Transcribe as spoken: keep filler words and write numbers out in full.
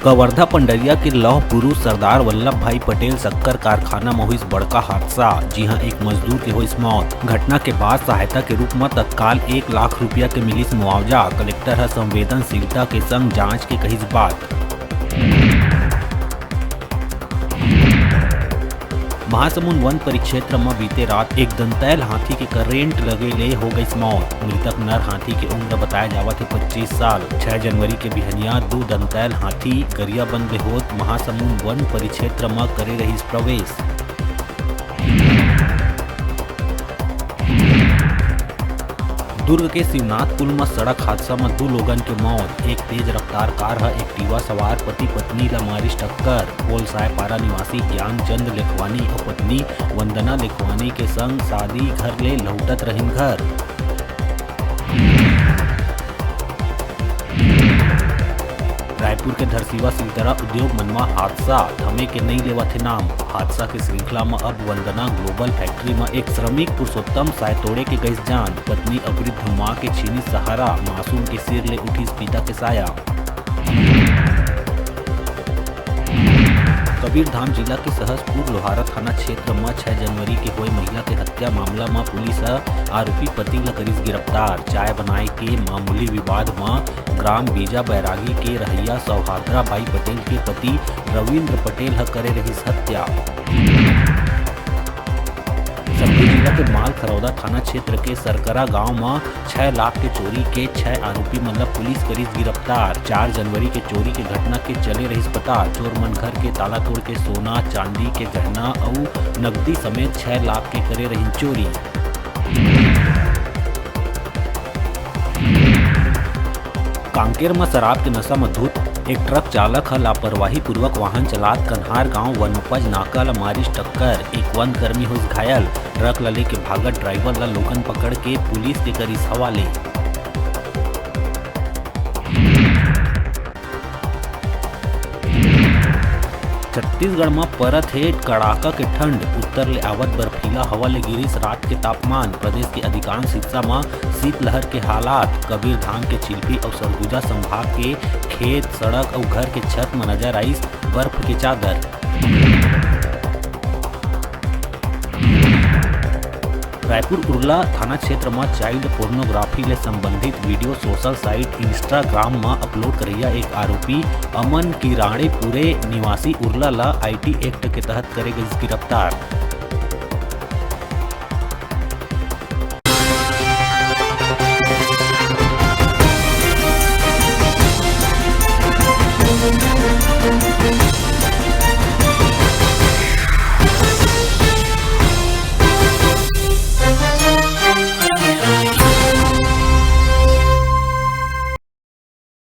कवर्धा पंडरिया के लौह पुरुष सरदार वल्लभ भाई पटेल शक्कर कारखाना म होइस बड़का हादसा। जी हां, एक मजदूर के होइस मौत। घटना के बाद सहायता के रूप म तत्काल एक लाख रुपया के मिलिस मुआवजा। कलेक्टर ह संवेदनशीलता के संग जांच के कहिस बात। महासमुंद वन परिक्षेत्र म बीते रात एक दंतैल हाथी के करंट लगे ले हो गइस मौत। मृतक नर हाथी के उम्र बताए जावत हे पच्चीस साल। छह जनवरी के बिहनिया दू दंतैल हाथी गरियाबंद ले होत महासमुंद वन परिक्षेत्र म करे रहिस प्रवेश। दुर्ग के शिवनाथपुर म सड़क हादसा म दू लोगन के मौत। एक तेज रफ्तार कार ह Activa सवार पति पत्नी ल मारिस टक्कर। पोलसायपारा निवासी ज्ञानचंद लेखवानी अउ पत्नी वंदना लेखवानी के संग शादी घर ले लहुटत रहिन घर। रायपुर के धरसीवा सिलतरा उद्योग मन म हादसा थमे के नइ लेवत हे नाम। हादसा के श्रृंखला म अब वंदना ग्लोबल फैक्ट्री म एक श्रमिक पुरुषोत्तम सायतोड़े के गइस जान। पत्नी अउ वृद्ध मां के छीनिस सहारा, मासूम के सिर ले उठिस पिता के साया। कबीरधाम जिला के सहसपुर लोहारा थाना क्षेत्र म छह जनवरी के होए महिला के हत्या मामला म पुलिस ह आरोपी पति ल करिस गिरफ्तार। चाय बनाए के मामूली विवाद म ग्राम बीजा बैरागी के रहइया सौभाद्रा बाई पटेल के पति रविंद्र पटेल ह करे रहिस हत्या। सक्ती जिला के मालखरौदा थाना क्षेत्र के सरकरा गांव म छह लाख के चोरी के छह आरोपी मन ल पुलिस करिस गिरफ्तार। चार जनवरी के चोरी के घटना के चले रहिस पता। चोर मन घर के ताला तोड़ के सोना, चांदी के गहना अउ नकदी समेत छह लाख के करे रहिन चोरी। कांकेर म शराब के नशा म धुत एक ट्रक चालक ह लापरवाही पूर्वक वाहन चलात कन्हार गांव वनोपज नाका ल मारिस टक्कर। एक वन कर्मी होइस घायल। ट्रक ल लेके भागत ड्राइवर ल लोगन पकड़ के पुलिस के करिस हवाले। छत्तीसगढ़ म परत हे कड़ाका के ठंड। उत्तर ले आवत बर्फीला हवा ले गिरिस रात के तापमान। प्रदेश के अधिकांश हिस्सा म शीतलहर के हालात। कबीरधाम के चिल्फी अउ सरगुजा संभाग के खेत, सड़क अउ घर के छत म नजर आइस बर्फ के चादर। रायपुर उरला थाना क्षेत्र म चाइल्ड पोर्नोग्राफी ले संबंधित वीडियो सोशल साइट Instagram म अपलोड करइया एक आरोपी अमन किराणेपुरे निवासी उरला ल आईटी एक्ट के तहत करे गइस गिरफ्तार।